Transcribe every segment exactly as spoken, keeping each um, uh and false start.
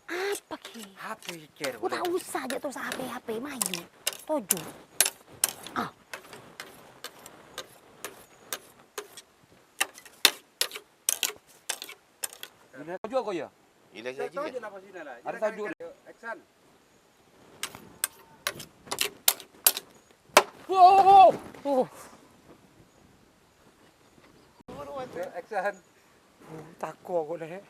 Apa, Ki? H P, Cer, Ku ta' boleh. Usah jhâ' terros H P, H P, mayu. Toju'. Ah. Ini toju' kok ya? Ini saya Toju' aja. Napa sih, Nala? Ada toju'. Action. Wow, wow, wow. Uh. Action. Uh, tako' aku, Lè'.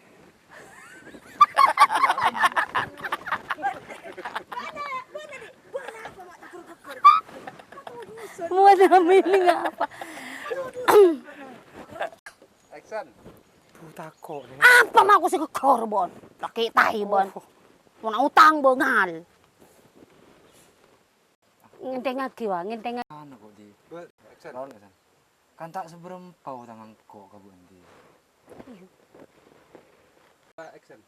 Buat apa ini, ngapa? Action. Duh, tako', Lè'. Apa ma' aku sè gheggher, Bon? Lagi tai, Bon. Oh. Mon utang bengal. Ngentengngagi, wa, ngentengngagi. Anu kok, Di. Bel, action. Lawan, action. Kan ta' sabârâmpa utang engko' ka Bu Andi. Iya. Action.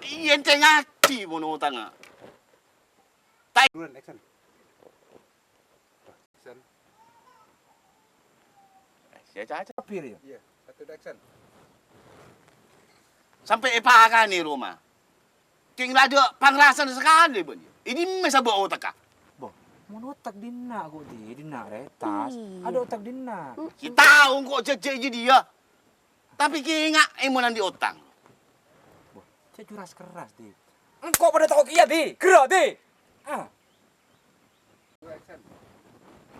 Iyâ, ngentengngagi mon utangnga. Ta' Buruan, action. Action. Eh, siya caca. Hampir, ya? Iya, satu, action. Sampè' èpakanè roma. Kèng la adâ' pangrasana sakalè, bân. È dimma sabâ' otakka? Bo, mon otak dinna' kok, Di, dinna' rètas. Iya. Adâ' otak dinna'. Mm. Sè tao engko' jhâjhâ' è jâdiyâ. Tapè kènga' è mon andi' otang. Bo, jhâ' keras-keras, Di. Engko' padâ tao kèya, Di. Ghârâ, Di. Ah.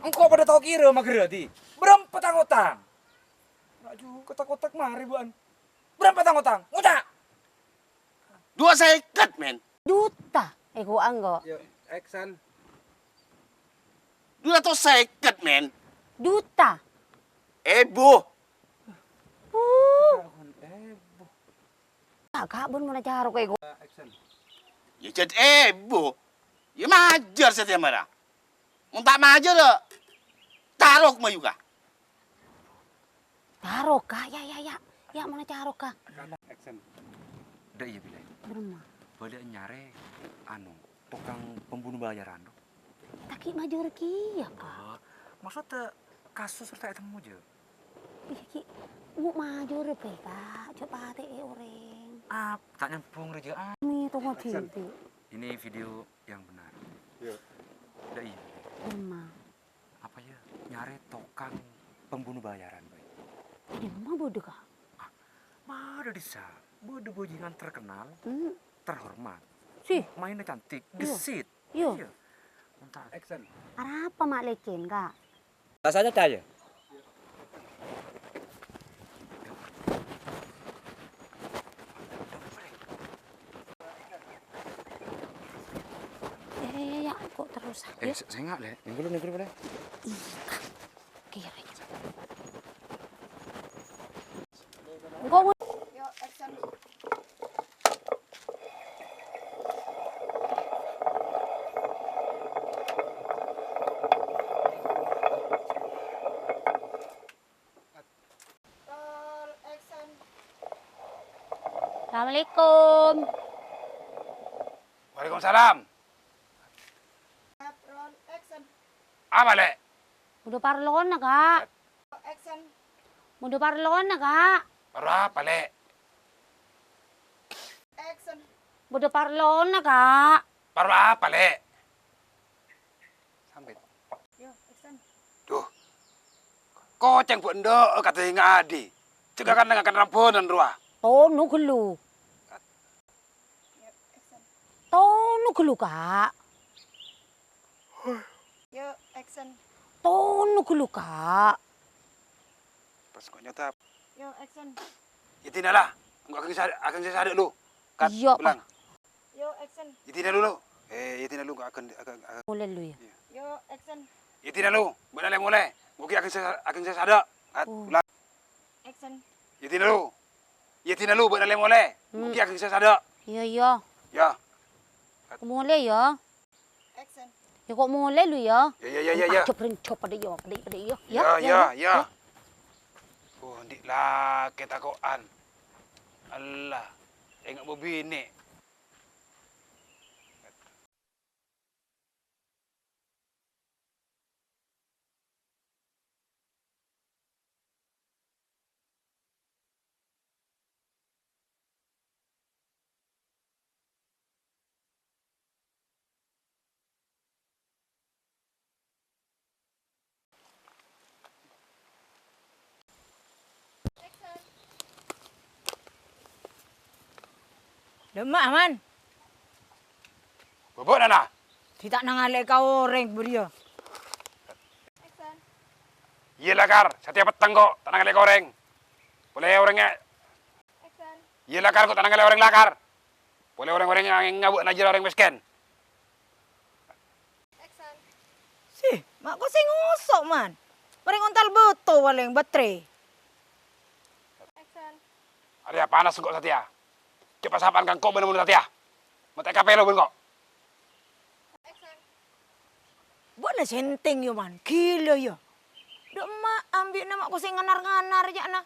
Engko' padâ tao kèra maghârâ, Di. Bârâmpa tang otang? Aju, kotak-kotak marè, bu'an. Bârâmpa tang otang? Ngoca'! Duwâ' sèket, men. Juta, eh, gua anggo. Yo, action. Duwâ' ratos sèket, men. Juta. Èbu. Uh. Èbu. Ka', ka', bun mon acara kowe, go. Action. Yâ, jhât èbu. Yâ, majâr satèya mara. Mon ta' majâr, tarok mayu, ka'. Tarok, ka'? Yâ, yâ, yâ. Yâ, mon acara, ka'. Action. Dâ' iyâ, Bilâi. Bârâmma? Bâdâ nyarè, anu, tokang pembunuh bayaran, do. Ta' ghi' majâr kèya, ka'. Oh, maksodda kasus ta' ètemmo, jâ? Iyâ, Ki. Mu majâr bhâi, Ka'. Jhâ' patè'è orèng. Ah, ta' nyambung rè, jâ, ah. Mi, tongo Action. Dhinto. Ini video yang benar. Iya. Dâ' iyâ. Bârâmma? Apa ya? Nyarè tokang pembunuh bayaran, bhâi. Dimma bâdâ, Ka'? Ah, bâdâ dissa. Bâdâ bajingan terkenal, Hmm. terhormat. Sih. Mainnya cantik, Iya. gesit. Iya. Iya. Mantap. Action. Arapa ma' lècèn, Ka'? Rasanya cair. Yâ, yâ, yâ, yâ, kok terros, Eh, yâ? se-, sènga', Lè'. Nèngghu lu, nèngghu lu, Lè'. Ih, Ka'. Kira. Engko' Yo, action. Roll, action. Assalamualaikum. Waalaikumsalam. Roll, action. Apa, Lè'? Bâdâ parlona, Ka'. Action. Bâdâ parlona, Ka'. Parlo apa, Lè'? Action. Bâdâ parlona, Ka'. Parlo apa, Lè'? Sambit. Yo, action. Duh. Kocèng bu' endâ' kadhâng ngadi. Cè' kan ngakan rambunan rowa. Tono ghâllu. Yo, action. Tono ghâllu, Ka'. Yo, action. Tono ghâllu, Ka'. Pas kok nyotap. Yo, action. Yâ dinala. Engko' aghângsè, aghângsè sadhâ' lu. Cut, Iya, ulang. Pak. Yo, action. Yâ dinala lu. Eh, yâ dinala lu, engko' aghân-, aghân-, aghân-, Molè lu, yâ. Iya. Yo, action. Yâ dinala lu. Bâ'na lè-molè. Engko' ghi' aghângsè, aghângsè sadhâ'. Cut, Oh. ulang. Action. Yâ dinala lu. Yâ dinala lu, bâ'na lè-molè. Hmm. Engko' ghi' aghângsè sadhâ'. Iyâ, iyâ. Yâ. Molè, yâ. Action. Yâ, kok molè lu, yâ? Yâ, yâ, yâ, yâ, yâ. Pancop, rencop, padâ, yâ, padâ, yâ. Yâ, yâ, yâ, yâ. Yâ. Oh, andi' lakè tako'an. Allah, enga' bâbinè'. Dâ' emma', Man. Bâbâ' nana. Ghi' ta' nangalè ka orèng bâriyâ. Iyâ, lakar. Satèya petteng ko', ta' nangalè ka orèng. Polè orèng è-, iyâ, lakar, ko' ta' nangalè orèng lakar. Polè orèng-orèng è ngabâ'na jârèya orèng mèskèn. Sih, ma' ko sè ngoso', Man. Marè ngontal bâto palèng, bâtrè. Arèya panas engko' satèya. Jhâ' pasapa'an ka engko' bâ'na mon satèya. Mènta kapèlo bân ko'. Bâ'na sèntèng, yâ, Man. Ghilâ, yâ. Dâ' emma' ambi'na ma' ko sè nganar-nganar, jâ'na.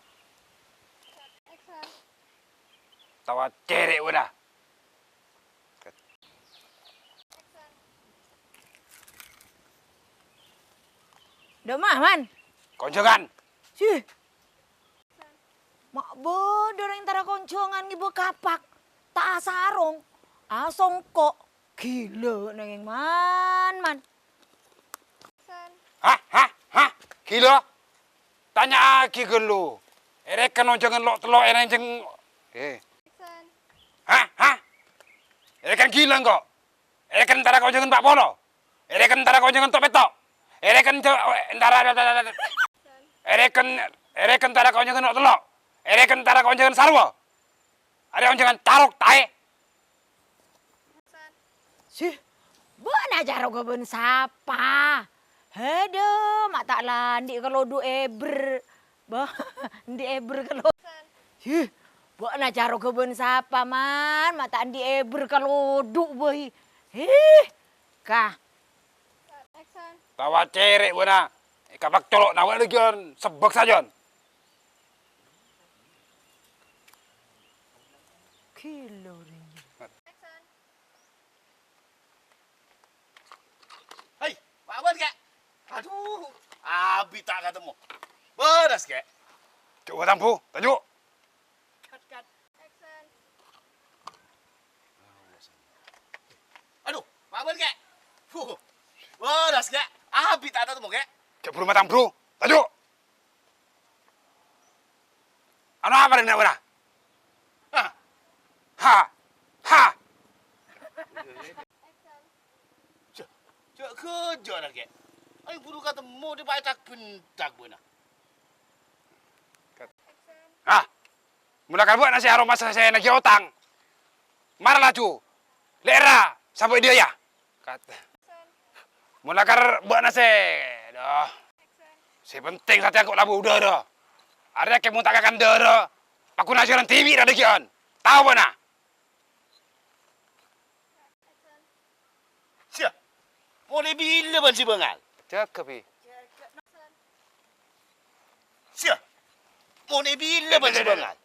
Tawa cèrè' bâ'na. Dâ' emma', Man? Konjhângan. Sih. Ma' bâdâ rèng entara konjhângan ngibâ kapak. Ta' asarong, asongko'. Ghilâ nangèng, Man, Man. Hah? Hah? Hah? Ghilâ? Tanya'aghi ghâllu. Èrèken onjhângan lo'-tello' èrèken jeng-, eh. Hah? Hah? Èrèken ghilâ engko'? Èrèken entara ka onjhângan pa' polo? Èrèken entara ka onjhângan to'-pètto'? Èrèken ja-, entara, èrèken, èrèken entara ka onjhângan lo'-tello'? Èrèken entara ka onjhângan sarwa? Arèya onjhângan carok, taè! Sih, bâ'na caroghâ bân sapa? Hadâ, ma' ta' la andi' kalodhu' èbher. Bâh, andi' èbher kalodhu'. Sih, bâ'na caroghâ bân sapa, Man? Ma' ta' andi' èbher kalodhu' bhâi. Hih, kah. Tawa cèrè' bâ'na. Èkapak colo'na bâ'na ghiyan sebbhâk sajan. Ghilâ orèng. Hei, mabân, Kè? Adhu, abit ta' katemmo. Bârâs, Kè? Jhâ' watang, Bu. Taju. Cut, cut. Adhu, mabân, Kè? Huh, bârâs, Kè? Abit ta' katemmo, Kè? Jhâ' buru matang, Bro. Taju. Anu apa rèya, Bro? Hah? Ha! Ha! Jhâ', jhâ' ghâjâ, Kè. Ayo buru katemmo, dhi' paètak-bèntak bâ'na. Hah? Mon la ka bâ'na sè aromasa sè naghi otang. Mara laju. Lè'èrra, sabâ' è dâ'iyâ. Kat-, mon la ka bâ'na sè, duh. Sè penting satèya engko' la budhârâ. Arèya kè mon ta' kakan dhârâ, paghuna ajhârân dhibi' ra dhâggi'ân. Tao bâ'na? Siya, molaè bilâ bân sè bângal? Jâgâ, Bi. Siya, molaè bilâ bân sè bângal?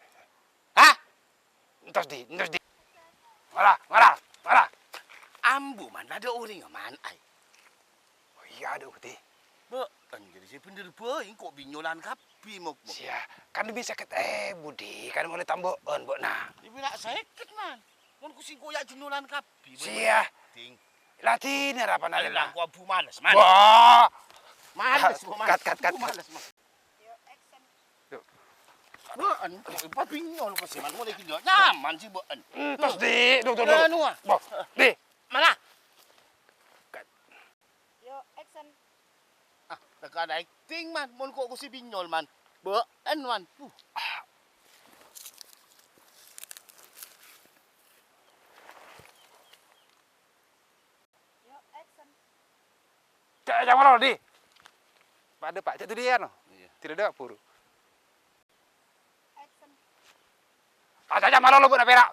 Hah? Entos, Di, entos, Di. Mara, mara, mara. Ambu, Man, la dâ' orèngnga, Man, ai. Oh, iyâ, dâ', Di. Bâ'ân jârèya sè bhendher bhâi, engko' binyolan kabbhi, mok-mok. Siya, kan demi sèket èbu, Di, kan molaè tambâ'ân, bâ'na. Demi na' sèket, Man. Mon ko sèngko' ya' binyolan kabbhi, bâ'ân. Siya. Ding. Latine ra panalena. Alah, ko' ambu males, Man. Wah. Males, kat, kat, kat, kat. Males, Man. Yuk. Bâ'ân, kok pabinyol ko sè, Man, molaè ghi' nyaman sè bâ'ân. Hmm, terros, Di. Duh, duh, duh. Anu, ah. Boh, Di. Mara. Kat. Yo, action. Ah, teka acting, Man. Mon ko' ko sè binyol, Man. Bâ'ân, Man. Uh. Yo, action. Cak, cak malolo, Di. Padâ, Pak. Cak tu dia, no. Iya. Tidak ada buru. Action. Ah, cak, cak malolo, Bu, na pèra'.